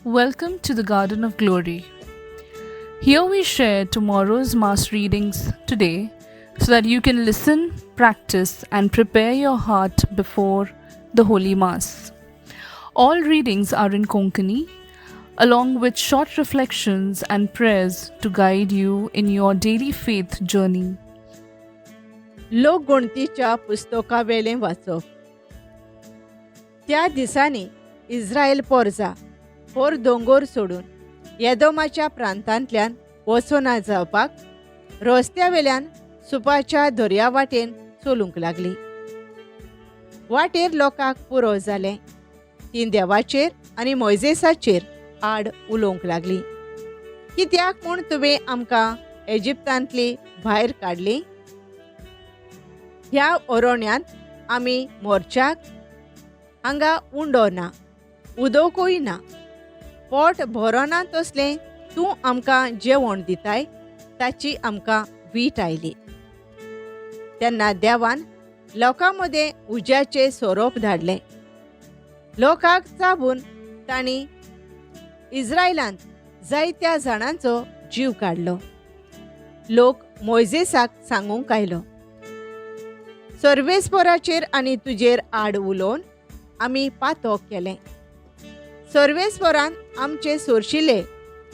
Welcome to the Garden of Glory. Here we share tomorrow's Mass readings today so that you can listen, practice, and prepare your heart before the Holy Mass. All readings are in Konkani, along with short reflections and prayers to guide you in your daily faith journey. लोकगणतीच्या पुस्तकावेलें वाचप. त्या दिसांनी इस्रायल पोरजा होर दोंगोर सोडून येदोमाच्या प्रांतांतल्यान वचना जावपाक रस्त्या वेल्यान सुपाच्या दर्या वाटेन चलूंक लागली. वाटेर लोकांक पुरो जालें. तीं देवाचेर आनी मोयजेसाचेर आड उलोवंक लागली, कित्याक म्हूण तुवें आमकां एजिप्तांतली भायर काडली? ह्या ओरोण्यांत आमी मोर्चाक हांगा उंडो ना, उदोकूय ना, पोट भरोना तसलें तूं आमकां जेवण दिताय ताची आमकां वीट आयली. तेन्ना देवान लोकां मदें उज्याचे सोरोप धाडले. लोकांक चाबून तांणी इस्रायलांत जायत्या जाणांचो जीव काडलो. लोक मोयजेसाक सांगूंक आयलो, सर्वेस्पराचेर आनी तुजेर आड उलोवन आमी पातोक केलें. सर्वेस्परान आमचे सोरशिले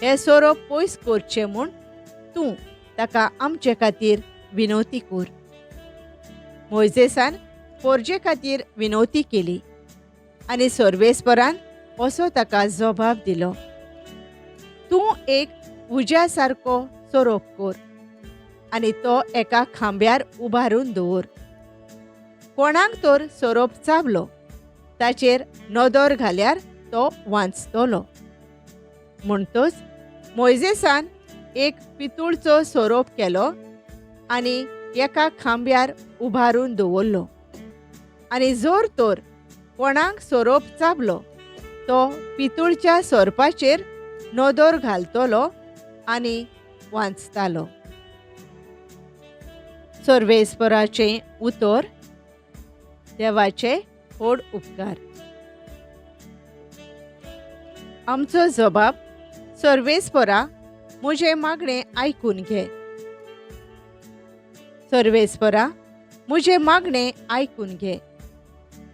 हे सोरोप पयस करचे म्हूण तूं ताका आमचे खातीर विनवती कर. मोयजेसान पोरजे खातीर विनवती केली आनी सर्वेस्परान असो ताका जबाब दिलो, तूं एक उज्या सारको सोरोप कर आनी तो एका खांब्यार उबारून दवर. कोणाक तर सोरोप चाबलो ताचेर नदर घाल्यार तो वांचतलो. म्हणटच मोयजेसान एक पितूळचो सोरोप केलो आनी एका खांब्यार उबारून दवरलो आनी जोर तर कोणाक सोरोप चाबलो तो पितूळच्या सोरपाचेर नदर घालतलो आनी वांचतालो. सर्वेस्पराचें उतर. देवाचे व्हड उपकार. आमचो जबाब, सर्वेस्परा म्हजें मागणें आयकून घे. सर्वेस्परा म्हजें मागणें आयकून घे.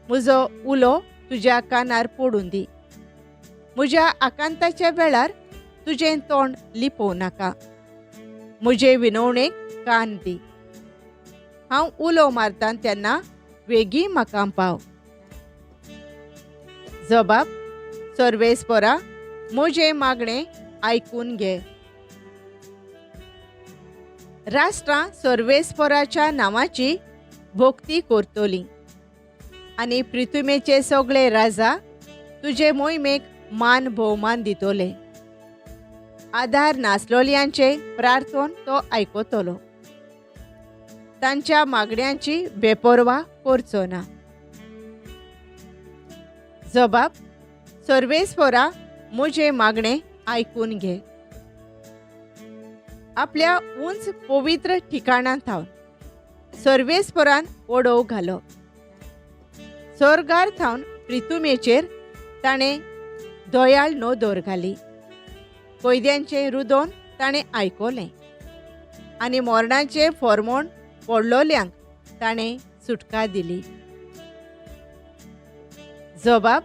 म्हजो उलो तुज्या कानार पडून दी. म्हज्या आकांताच्या वेळार तुजें तोंड लिपोवं नाका. म्हजे विनवणेक कान दी. हांव उलो मारतां तेन्ना वेगीं म्हाका पाव. जबाब, सर्वेस्परा म्हजें मागणें आयकून घे. राष्ट्रां सर्वेस्पराच्या नांवाची भक्ती करतलीं आनी प्रिथुमेचे सगळे राजा तुजे मोहिमेक मान भोवमान दितले. आधार नासलोल्यांचे प्रार्थन तो आयकतलो. तांच्या मागण्यांची बेपर्वा करचो ना. जबाब, सर्वेस्परा म्हजें मागणें आयकून घे. आपल्या उंच पवित्र ठिकाणां थावन सर्वेस्परान ओडोव घालो. स्वर्गार थावन प्रितुमेचेर ताणें दयाळ नदर घाली. कैद्यांचें रुदोन ताणें आयकलें आनी मरणाचें फॉर्मोण पडलोल्यांक ताणें सुटका दिली. जबाब,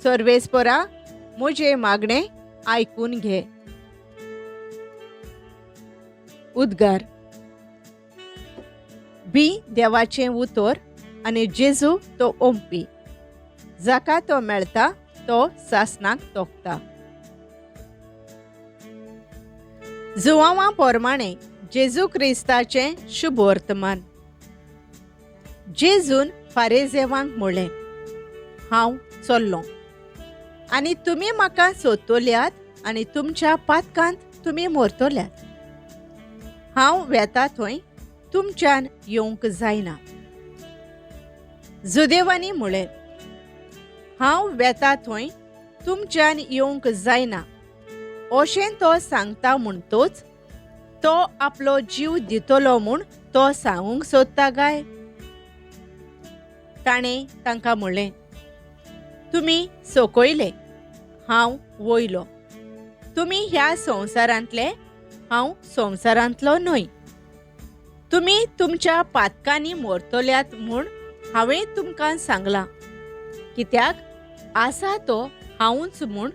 सर्वेस्परा म्हजें मागणें आयकून घे. उद्गार. बी देवाचें उतर आनी जेजू तो ओंपी. जाका तो मेळटा तो सासणाक तोखता. जुवांवा पोरमाणें जेजू क्रिस्ताचें शुभवर्तमान. जेजून फारेजेवांक म्हणलें, हांव चल्लों आनी तुमी म्हाका सोदतल्यात आनी तुमच्या पातकांत तुमी मरतल्यात. हांव वेता थंय तुमच्यान येवंक जायना. जुदेवांनी म्हणलें, हांव वेता थंय तुमच्यान येवंक जायना अशें तो सांगता म्हणटोच तो आपलो जीव दितलो म्हूण तो सांगूंक सोदता काय? ताणें तांकां म्हणलें, तुमी सोकयले हांव वयलो. तुमी ह्या संवसारांतले, हांव संवसारांतलो न्हय. तुमी तुमच्या पातकांनी मरतल्यात म्हूण हांवें तुमकां सांगलां. कित्याक आसा तो हांवूच म्हूण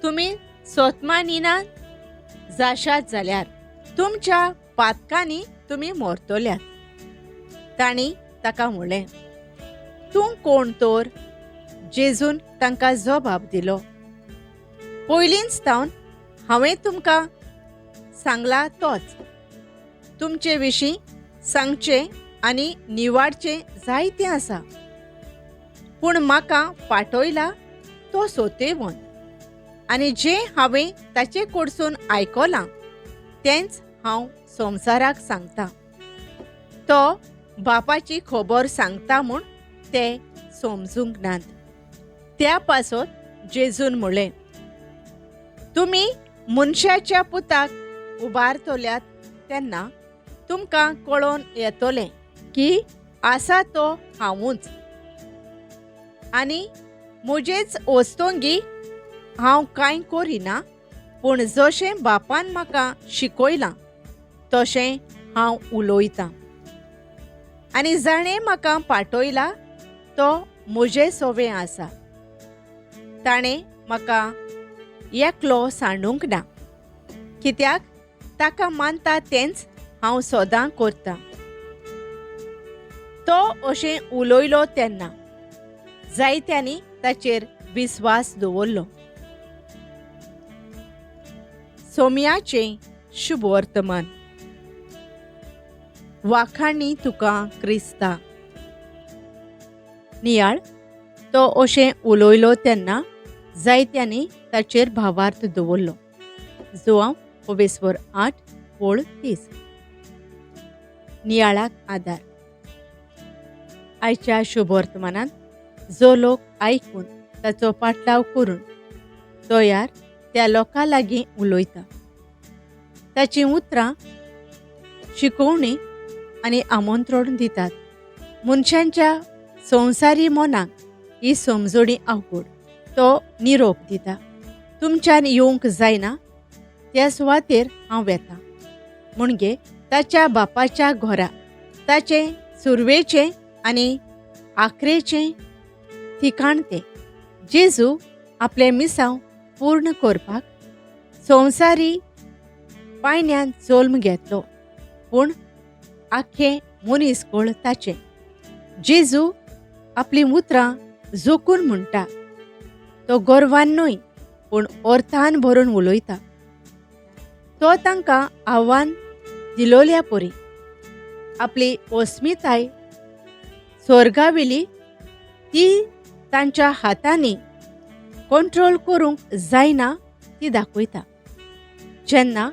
तुमी सोतमानिनात जाशात जाल्यार तुमच्या पातकांनी तुमी मरतल्यात. तांणी ताका म्हणलें, तूं कोण तर? जेजून तांकां जबाब दिलो, पयलींच तावन हांवें तुमकां सांगला तोच. तुमचे विशीं सांगचें आनी निवाडचें जायतें आसा, पूण म्हाका पाठयला तो सोतेवन, आनी जें हांवें ताचे कडसून आयकलां तेंच हांव संवसाराक सांगता. तो बापाची खबर सांगता म्हूण ते समजूंक नात. त्या पासत जेजून म्हणलें, तुमी मनशाच्या पुताक उबारतल्यात तेन्ना तुमकां कळोन येतलें की आसा तो हांवूच, आनी म्हजेच वस्तोंगी हांव कांय करिना, पूण जशें बापान म्हाका शिकयलां तशें हांव उलयतां. आनी जाणें म्हाका पाठयला तो म्हजे सोवे आसा. ताणें म्हाका एकलो सांडूंक ना, कित्याक ताका मानता तेंच हांव सदां करतां. तो अशें उलयलो तेन्ना जायत्यांनी ताचेर विस्वास दवरलो. सोम्याचें शुभ वर्तमान. वाखाणी तुका क्रिस्ता. नियाळ. तो अशें उलयलो तेन्ना जायत्यांनी ताचेर भावार्थ दवरलो. जुआंव 8:30. नियाळाक आदार. आयच्या शुभ वर्तमानांत जो लोक आयकून ताचो पाटलाव करून तयार त्या लोकां लागीं उलयता, ताचीं उतरां शिकोवणी आनी आमंत्रण दितात. मनशांच्या संवसारी मनाक ही समजणी अवघड. तो निरोप दिता, तुमच्यान येवंक जायना त्या सुवातेर हांव वेता. म्हणजे ताच्या बापाच्या घरा ताचें सुरवेचें आनी आखरेचें ठिकाण तें. जेजू आपलें मिसांव पूर्ण करपाक संवसारी पायण्यान जल्म घेतलो, पूण आख्खें मनीसकूळ ताचें. जेजू आपलीं उतरां जोखून म्हणटा. तो गर्वान न्हय, पूण अर्थान भरून उलयता. तो तांकां आव्हान दिलोल्या परी आपली अस्मिताय स्वर्गावेली ती तांच्या हातांनी कंट्रोल करूंक जायना ती दाखयता. जेन्ना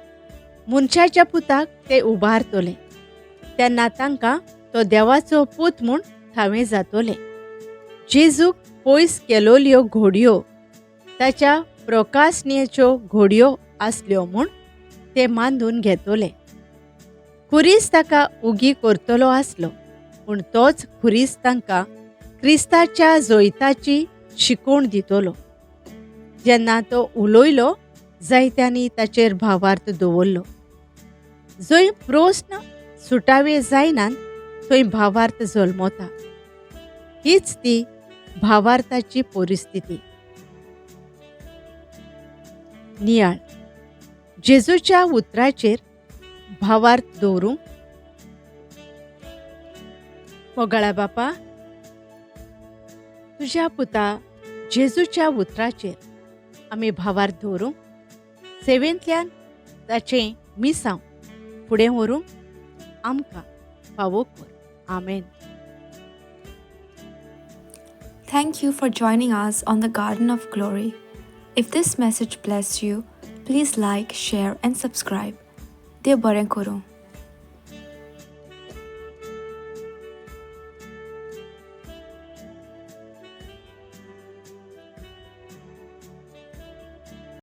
मनशाच्या पुताक ते उबारतले तेन्ना तांकां तो देवाचो पूत म्हूण थावें जातलें. जेजूक पयस केलोल्यो घोडयो ताच्या प्रकाशनेच्यो घोडयो आसल्यो म्हूण ते मानून घेतले. खुरीस ताका उगी करतलो आसलो, पूण तोच खुरीस तांकां क्रिस्ताच्या जैताची शिकवण दितलो. जेन्ना तो उलयलो जायत्यांनी ताचेर भावार्थ दवरलो. जंय प्रस्न सुटावे जायनात थंय भावार्थ जल्मता. हीच ती भावार्थाची परिस्थिती. नियाळ. जेजूच्या उतराचेर भावार्थ दवरूंक मोगाळा बापा, तुज्या पुता जेजूच्या उतराचेर आमी भावार्थ दवरूंक, सेवेंतल्यान ताचें मिसांव फुडें व्हरूंक आमकां फावो कर. आमेन. Thank you for joining us on the Garden of Glory. If this message blessed you, please like, share and subscribe. देव बरें करूं.